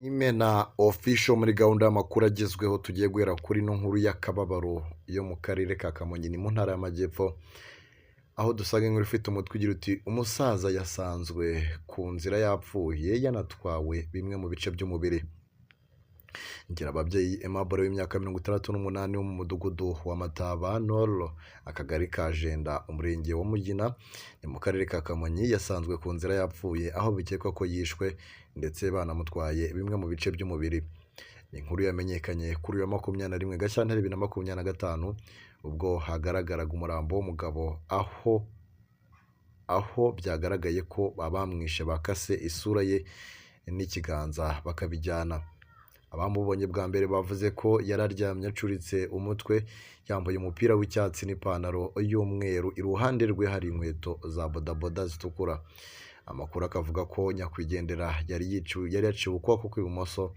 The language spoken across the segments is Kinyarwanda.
Imena Official muri gahunda y'amakuru agezweho, tugiye guhera kuri ino nkuru y'akababaro yo mu karere ka Kamonyi, ni mu ntara y'Amajyepfo, aho dusanga inkuru ifite umutwe ugira uti: "Umusaza yasanzwe ku nzira yapfuye yanatwawe bimwe mu bice by'umubiri." Ngirababyeyi Aimable w'imyaka 68 wo mu mudugudu wa Mataba Nord, akagari ka Jenda, umurenge wa Mugina, ni mu karere ka Kamonyi, yasanzwe ku nzira yapfuye, aho bikekwa ko yishwe ndetse banamutwaye bimwe mu bice by'umubiri. Ni inkuru yamenyekanye kuri uyu wa 21 Gashyantare 2025, ubwo hagaragaraga umurambo w'umugabo, aho byagaragaye ko abamwishe bakase isura ye n'ikiganza bakabijyana. Abamubonye bwa mbere bavuze ko yari aryamye acuritse umutwe, yambaye umupira w'icyatsi n'ipantaro y'umweru, iruhande rwe hari inkweto za bodaboda zitukura. Amakuru akavuga ko nyakwigendera yari yaciwe ukuboko kw'ibumoso,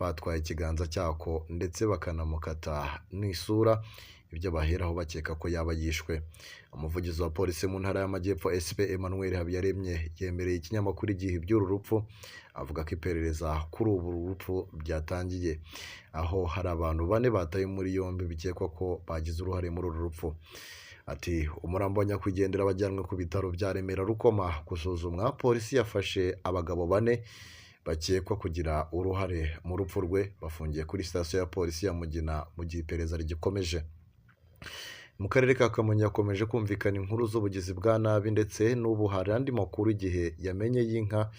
batwaye ikiganza cyako ndetse bakanamukata n'isura, ibyo baheraho bakeka ko yaba yishwe. Umuvugizi wa polisi mu ntara y'Amajyepfo, SP Emmanuel Habiyaremye, yemereye ikinyamakuru Igihe iby'uru rupfu, avuga ko iperereza kuri ubu rupfu ryatangiye, aho hari abantu bane batawe muri yombi bikekwa ko bagize uruhare muri uru rupfu. Ati: "Umurambo wa nyakwigendera wajyanwe ku bitaro bya Remera Rukoma gusuzumwa. Polisi yafashe abagabo bane bakekwa kugira uruhare mu rupfu rwe, bafungiye kuri sitasiyo ya polisi ya Mugina mu gihe iperereza rigikomeje." Mu karere ka Kamonyi hakomeje kumvikana inkuru z'ubugizi bwa nabi, ndetse n'ubu hari andi makuru Igihe yamenye y'inka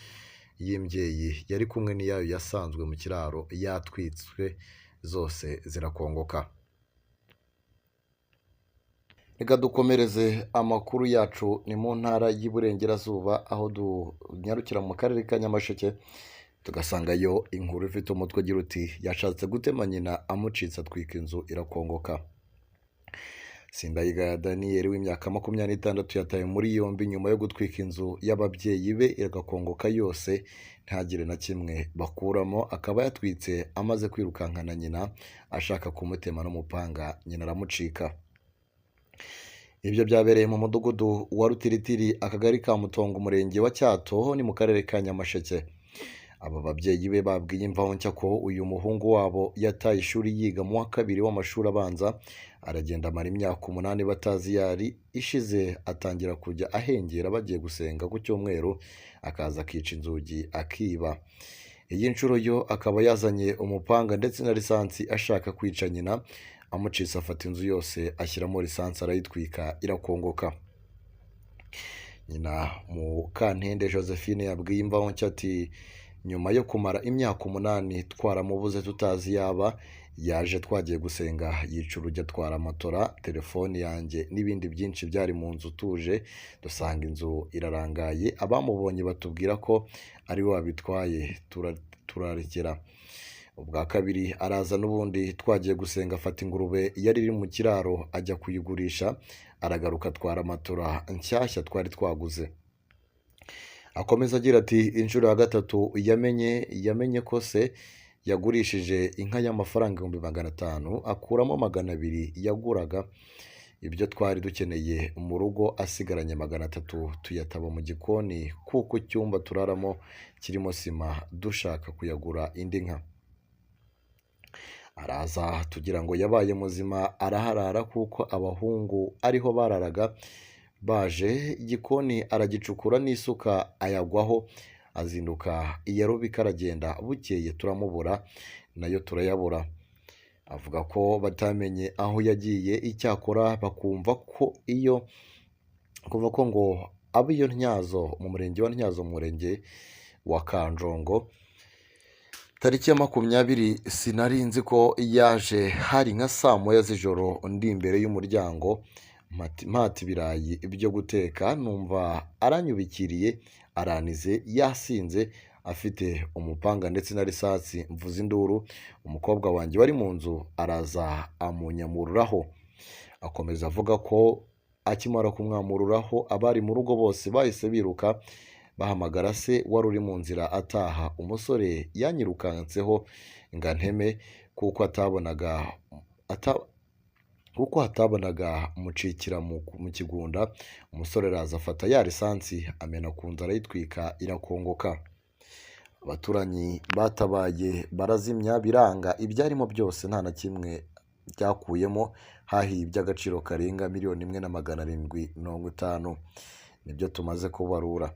y'imbyeyi yari kumwe n'iyayo yasanzwe mu kiraro yatwitswe zose zirakongoka. Reka dukomereze amakuru yacu ni mu ntara y'Iburengerazuba, aho dunyarukira mu karere ka Nyamasheke tugasangayo inkuru ifite umutwe ugira uti: "Yashatse gutema nyina amucitse atwika inzu irakongoka." Sindayigaya Daniel w'imyaka 26 yatawe muri yombi nyuma yo gutwika inzu y'ababyeyi be igakongoka yose, ntagire na kimwe bakuramo. Akaba yatwitse amaze kwirukankana nyina ashaka kumutema n'umupanga, nyina aramucika. Ibyo byabereye mu mudugudu wa Rutiritiri, akagari ka Mutongo, umurenge wa Cyato, ni mu karere ka Nyamasheke. Aba babyeyi be babwiye Imvaho Nshya ko uyu muhungu wabo yataye ishuri yiga mu wa kabiri w'amashuri abanza, aragenda amara imyaka 8 batazi iyo ari, ishize atangira kujya ahengera bagiye gusenga ku cyumweru, akaza akica inzugi akiba. Iyi nshuro yo akaba yazanye umupanga ndetse na lisansi ashaka kwica nyina, amucitse afata inzu yose ashyiramo lisansi arayitwika irakongoka. Nyina Mukantende Josephine yabwiye Imvaho Nshya ati: "Nyuma yo kumara imyaka 8 twaramubuze tutazi yaba yaje, twagiye gusenga yica urugi atwara matora, telefoni yanjye n'ibindi byinshi byari mu nzu. Tuje dusanga inzu irarangaye, abamubonye batubwira ko ari we wabitwaye, turarekera. Ubwa kabiri araza n'ubundi twagiye gusenga, afata ingurube yari iri mu kiraro ajya kuyigurisha, aragaruka atwara matora nshyashya twari twaguze." Akomeza agira ati: "Inshuro ya gatatu yamenye ko se yagurishije inka y'amafaranga 500,000, akuramo 200 yaguraga ibyo twari dukeneye mu rugo, asigaranye 300 tuyataba mu gikoni kuko icyumba turaramo kirimo sima, dushaka kuyagura indi nka. Araza tugira ngo yabaye muzima, araharara kuko abahungu ariho bararaga baje, igikoni aragicukura n'isuka ayagwaho, azinduka iya rubika aragenda, bukeye turamubura nayo turayabura." Avuga ko batamenye aho yagiye, icyakora bakumva ko iyo kuva ko ngo abo iyo Ntyazo mu murenge wa Ntyazo, mu murenge wa Kanjongo. Tariki ya 20 sinari nzi ko yaje, hari nka saa moya z'ijoro, ndi imbere y'umuryango mpata ibirayi byo guteka, numva aranyubikiriye, aranize, yasinze, afite umupanga ndetse na risasi. Mvuza induru, umukobwa wanjye wari mu nzu araza amunyamururaho. Akomeza avuga ko akimara kumwamururaho, abari mu rugo bose bahise biruka bahamagara se wari uri mu nzira ataha. Umusore yanyirukanseho ngo anteme kuko hatabonaga, mucikira mu kigunda. Umusore araza afata ya lisansi amena ku nzu arayitwika irakongoka. Abaturanyi batabaye barazimya biranga, ibyarimo byose nta na kimwe byakuyemo, hahiye iby'agaciro karenga 1,750,000, nibyo tumaze kubarura.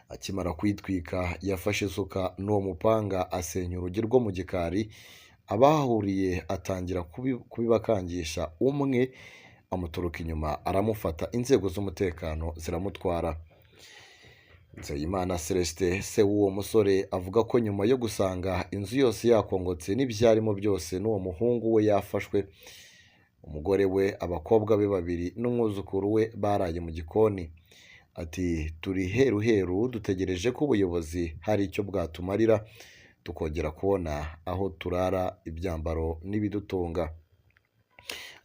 Akimara kuyitwika yafashe isuka n'uwo mupanga asenya urugi rwo mu gikari, abahahuriye atangira kubibakangisha, umwe amuturuka inyuma aramufata, inzego z'umutekano ziramutwara. Nzeyimana Celestin, se w'uwo musore, avuga ko nyuma yo gusanga inzu yose yakongotse n'ibyarimo byose n'uwo muhungu we yafashwe, umugore we, abakobwa be babiri n'umwuzukuru we baraye mu gikoni. Ati turi heruheru dutegereje ko ubuyobozi hari icyo bwatumarira tukongera kubona aho turara, ibyambaro n'ibidutunga.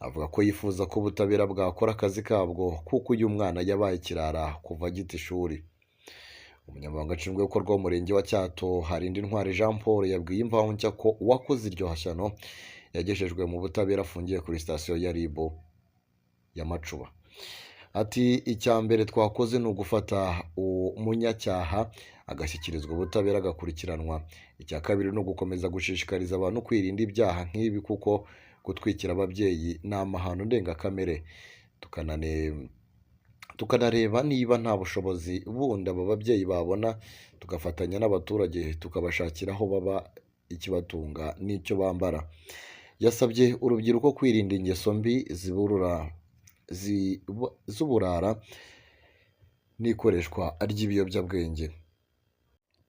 Avuga ko yifuza ko ubutabera bwakora akazi kabwo kuko uyu mwana yabaye ikirara kuva agita ishuri. Umunyamabanga Nshingwabikorwa w'Umurenge wa Cyato, Harindintwari Jean Paul, yabwiye Imvaho Nshya ko uwakoze iryo shyano yagejejwe mu butabera afungiye kuri sitasiyo ya RIB ya Macuba. Ati icya mbere twakoze ni ugufata umunyacyaha agashyikirizwa ubutabera agakurikiranwa. Icya kabiri ni ugukomeza gushishikariza abantu kwirinda ibyaha nk'ibi kuko gutwikira ababyeyi ni amahano ndengakamere. Tukanareba niba nta bushobozi bundi aba babyeyi babona, tugafatanya n'abaturage tukabashakira aho baba, ikibatunga n'icyo bambara. Yasabye urubyiruko kwirinda ingeso mbi z'uburara n'ikoreshwa ry'ibiyobyabwenge.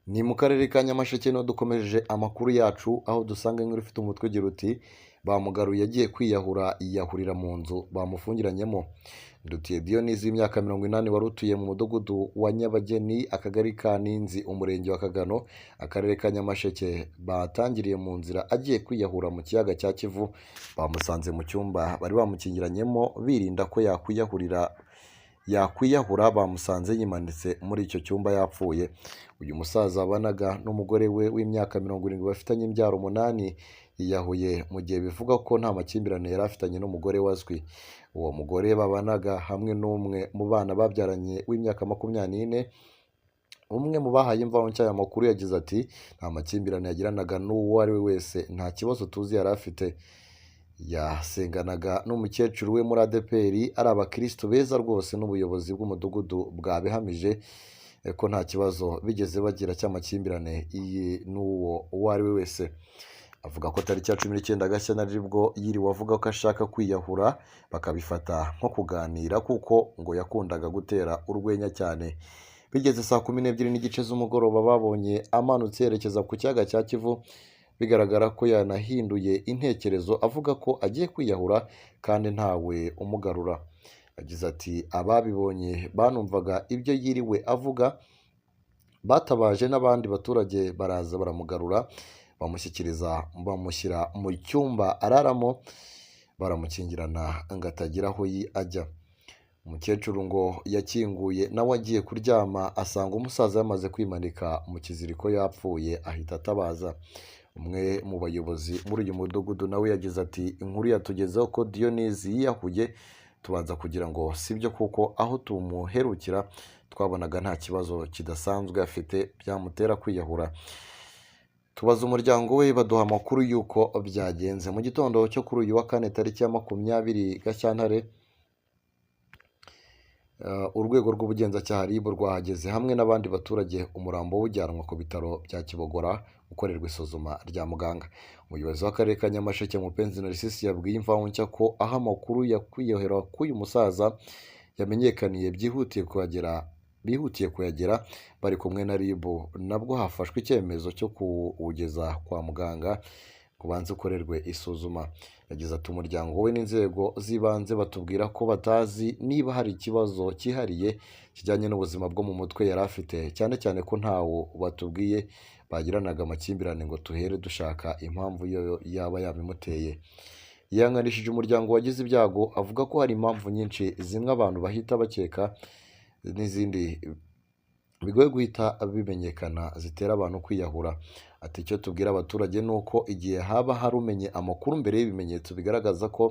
Ni mu karere ka Nyamasheke niho dukomeje amakuru yacu, aho dusanga inkuru ifite umutwe ugira uti bamugaruye agiye kwiyahura yiyahurira mu nzu bamufungiranyemo. Ndutiye Diyonizi w'imyaka 80 wari utuye mu mudugudu wa Nyabageni, akagari ka Ninzi, umurenge wa Kagano, akarere ka Nyamasheke, batangiriye mu nzira agiye kwiyahura mu kiyaga cya Kivu. Bamusanze mu cyumba bari bamukingiranyemo birinda ko yakwiyahura, bamusanze yimanitse muri icyo cyumba yapfuye. Uyu musaza wabanaga n'umugore we w'imyaka 70 bafitanye imbyaro 8, yiyahuye mu gihe bivugwa ko nta makimbirane yari afitanye n'umugore we azwi. Uwo mugore babanaga hamwe n'umwe mu bana babyaranye w'imyaka 24. Umwe mu bahaye Imvaho Nshya aya makuru yagize ati nta makimbirane yagiranaga n'uwo ari we wese, nta kibazo tuzi yari afite. Yasenganaga n'umukecuru we muri ADEPR, ari abakirisitu beza rwose, n'ubuyobozi bw'umudugudu bwabihamije ko nta kibazo bigeze bagira cy'amakimbirane iyi n'uwo uwo ari we wese. Avuga ko tariki ya 19 Gashyantare aribwo yiriwe avuga ko ashaka kwiyahura, bakabifata nko kuganira kuko ngo yakundaga gutera urwenya cyane. Bigeze saa 12:30 z'umugoroba babonye amanutse yerekeza ku kiyaga cya Kivu, bigaragara ko yanahinduye intekerezo avuga ko agiye kwiyahura kandi ntawe umugarura. Yagize ati ababibonye banumvaga ibyo yiriwe avuga, batabaje n'abandi baturage baraza baramugarura, bamushyira mu cyumba araramo, baramukingirana ngo atagira aho ajya. Umukecuru ngo yakinguye nawe agiye kuryama asanga umusaza yamaze kwimanika mu kiziriko yapfuye, ahita atabaza. Umwe mu bayobozi muri uyu mudugudu nawe yagize ati inkuru yatugezeho ko Diyonizi yiyahuye, tubanza kugira ngo sibyo kuko aho tumuherukira twabonaga nta kibazo kidasanzwe afite byamutera kwiyahura. Tubaza umuryango we baduha amakuru y'uko byagenze. Mu gitondo cyo kuri uyu wa kane tariki ya 20 Gashyantare, urwego rw'ubugenzacyaha RIB rwahageze hamwe n'abandi baturage, umurambo ujyanwa ku bitaro bya Kibogora gukorerwa isuzuma rya muganga. Umuyobozi w'akarere ka Nyamasheke, Mupenzi Narcisse, yabwiye Imvaho Nshya ko aho amakuru ya kwiyahura k'uyu musaza yamenyekaniye bihutiye kuyagera bari kumwe na RIB, nabwo hafashwe icyemezo cyo kuwugeza kwa muganga ngo ubanze ukorerwe isuzuma. Yagize ati umuryango we n'inzego z'ibanze batubwira ko batazi niba hari ikibazo cyihariye kijyanye n'ubuzima bwo mu mutwe yari afite, cyane cyane ko ntawo batubwiye bagiranaga amakimbirane ngo tuhere dushaka impamvu yo yaba yabimuteye. Yihanganishije umuryango wagize ibyago, avuga ko hari impamvu nyinshi, zimwe abantu bahita bakeka n'izindi bigoye guhita bimenyekana, zitera abantu kwiyahura. Ati icyo tubwira abaturage ni uko igihe haba hari umenye amakuru mbere y'ibimenyetso bigaragaza ko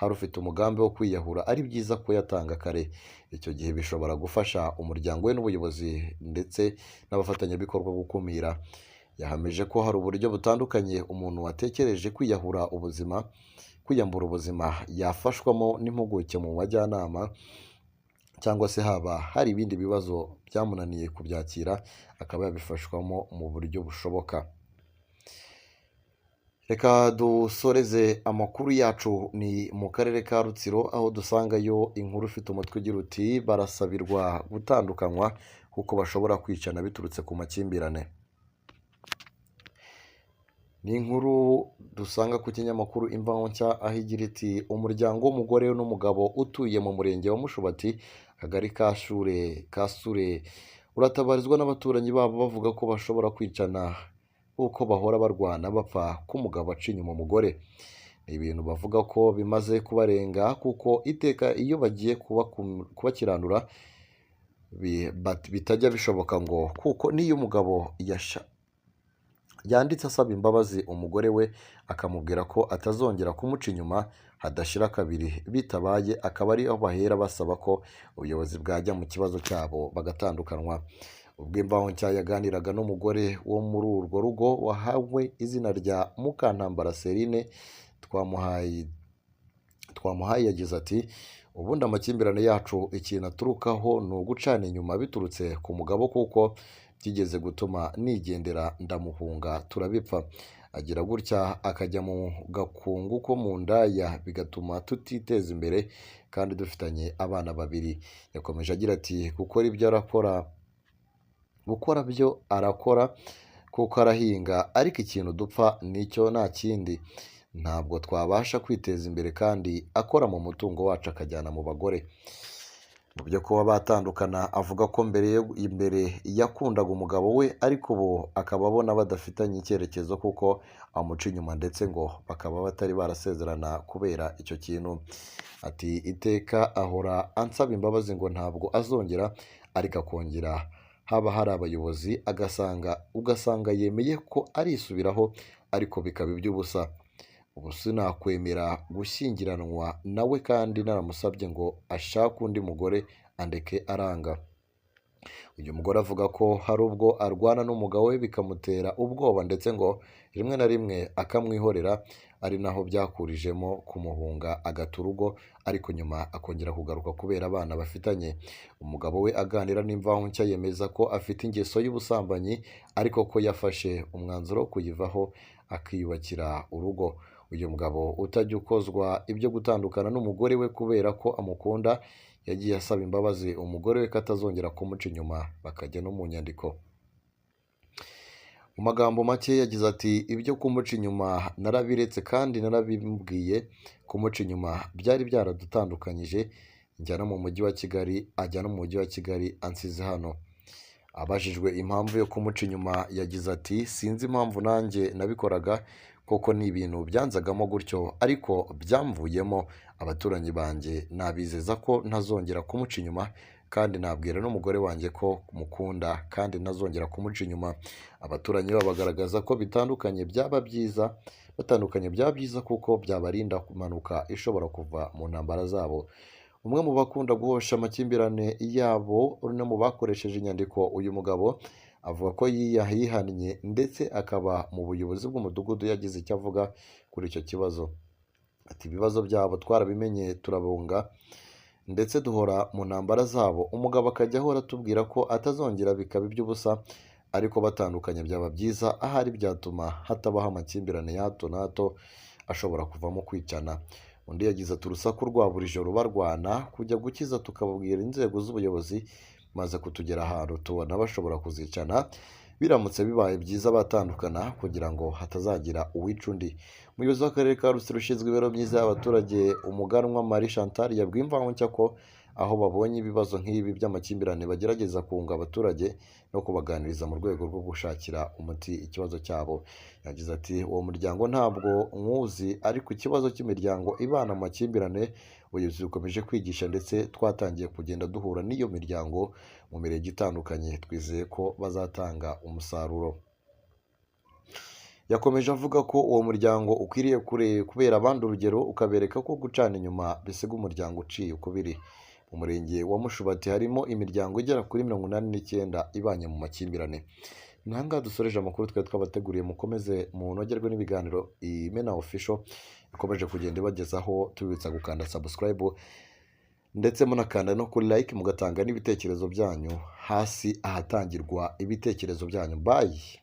hari ufite umugambi wo kwiyahura, ari byiza kuyatanga kare. Icyo gihe bishobora gufasha umuryango we n'ubuyobozi ndetse n'abafatanyabikorwa gukumira. Yahamije ko hari uburyo butandukanye umuntu watekereje kwiyahura ubuzima, kwiyambura ubuzima yafashwamo n'impuguke mu bajyanama, cyangwa se haba hari ibindi bibazo byamunaniye kubyakira akaba yabifashwamo mu buryo bushoboka. Reka dusoreze amakuru yacu ni mu karere ka Rutsiro, aho dusangayo inkuru ifite umutwe ugira uti barasabirwa gutandukanywa kuko bashobora kwicana biturutse ku makimbirane. Ni inkuru dusanga ku kinyamakuru Imvaho Nshya, aho igira iti umuryango w'umugore n'umugabo utuye mu murenge wa Mushubati, akagari ka Shure ka Sure, uratabarizwa n'abaturanyi babo bavuga ko bashobora kwicana kuko bahora barwana bapfa ko umugabo aca inyuma umugore. Ni ibintu bavuga ko bimaze kubarenga kuko iteka iyo bagiye kubakiranura bitajya bishoboka, ngo kuko n'iyo umugabo yanditse asaba imbabazi umugore we akamubwira ko atazongera kumuca inyuma, hadashira kabiri bitabaye, akaba ariho bahera basaba ko ubuyobozi bwajya mu kibazo cyabo bagatandukanywa. Ubwo Imvaho Nshya yaganiraga n'umugore wo muri urwo rugo wahawe izina rya Mukantambara Serine twamuhaye, yagize ati ubundi amakimbirane yacu ikintu aturukaho ni ugucana inyuma biturutse ku mugabo, kuko byigeze gutuma nigendera ndamuhunga turabipfa. Agira gutya akajya mu gakungu ko mu ndaya bigatuma tutiteza imbere kandi dufitanye abana babiri. Yakomeje agira ati gukora ibyo arakora, gukora byo arakora kuko arahinga, ariko ikintu dupfa nicyo nta kindi, ntabwo twabasha kwiteza imbere kandi akora mu mutungo wacu akajyana mu bagore. Mu byo kuba batandukana, avuga ko mbere yakundaga umugabo we, ariko ubu akaba abona badafitanye icyerekezo kuko amuca inyuma, ndetse ngo bakaba batari barasezerana kubera icyo kintu. Ati iteka ahora ansaba imbabazi ngo ntabwo azongera, ariko akongera haba hari abayobozi ugasanga yemeye ko arisubiraho, ariko bikaba iby'ubusa. Ubu sinakwemera gushyingiranwa nawe kandi naramusabye ngo ashake undi mugore andeke aranga. Uyu mugore avuga ko hari ubwo arwana n'umugabo we bikamutera ubwoba, ndetse ngo rimwe na rimwe akamwihorera, ari naho byakurijemo kumuhunga agata urugo, ariko nyuma akongera kugaruka kubera abana bafitanye. Umugabo we aganira n'Imvaho Nshya yemeza ko afite ingeso y'ubusambanyi, ariko ko yafashe umwanzuro wo kuyivaho akiyubakira urugo. Uyu mugabo utajya ukozwa ibyo gutandukana n'umugore we kubera ko amukunda, yagiye asaba imbabazi umugore we ko atazongera kumuca inyuma, bakajya no mu nyandiko. Mu magambo make yagize ati ibyo kumuca inyuma narabiretse kandi narabimubwiye, kumuca inyuma byari byaradutandukanyije, njya no mu mujyi wa Kigali, ajya no mu mujyi wa Kigali ansize hano. Abajijwe impamvu yo kumuca inyuma yagize ati sinzi impamvu nanjye nabikoraga, koko ni ibintu byanzagamo gutyo, ariko byamvuyemo. Abaturanyi banjye nabizeza ko ntazongera kumuca inyuma, kandi nabwira n'umugore wanjye ko mukunda kandi ntazongera kumuca inyuma. Abaturanyi babo bagaragaza ko bitandukanye byaba byiza, batandukanye byaba byiza kuko byabarinda impanuka ishobora kuva mu ntambara zabo. Umwe mu bakunda guhosha amakimbirane yabo, no mu bakoresheje inyandiko uyu mugabo avuga ko yihannye, ndetse akaba mu buyobozi bw'umudugudu yagize icyo avuga kuri icyo kibazo. Ati ibibazo byabo twarabimenye turabunga, ndetse duhora mu ntambara zabo, umugabo akajya ahora atubwira ko atazongera bikaba iby'ubusa, ariko batandukanye byaba byiza, ahari byatuma hatabaho amakimbirane ya hato na hato ashobora kuvamo kwicana. Undi yagize ati urusaku rwa buri joro barwana, kujya gukiza tukababwira inzego z'ubuyobozi, maze kutugera ahantu tubona bashobora kuzicana, biramutse bibaye byiza batandukana kugira ngo hatazagira uwica undi. Umuyobozi w'akarere ka Rutsiro ushinzwe imibereho myiza y'abaturage, Umuganwa Marie Chantal, yabwiye Imvaho Nshya ko aho babonye ibibazo nk'ibi by'amakimbirane bagerageza kunga abaturage no kubaganiriza mu rwego rwo gushakira umuti ikibazo cyabo. Yagize ati uwo muryango ntabwo nywuzi, ariko ikibazo cy'imiryango ibana mu makimbirane ubuyobozi bukomeje kwigisha, ndetse twatangiye kugenda duhura n'iyo miryango mu mirenge itandukanye, twizeye ko bazatanga umusaruro. Yakomeje avuga ko uwo muryango ukwiriye kubera abandi urugero, ukabereka ko gucana inyuma bisiga umuryango uciye ukubiri. Mu murenge wa Mushubati harimo imiryango igera kuri 89 ibanye mu makimbirane. Ni aha ngaha dusoreje amakuru twari twabateguriye. Mukomeze munogerwe n'ibiganiro Imena Official ikomeje kugenda ibagezaho. Tubibutsa gukanda subscribe ndetse munakanda no kuri like, mugatanga n'ibitekerezo byanyu hasi ahatangirwa ibitekerezo byanyu. Bye.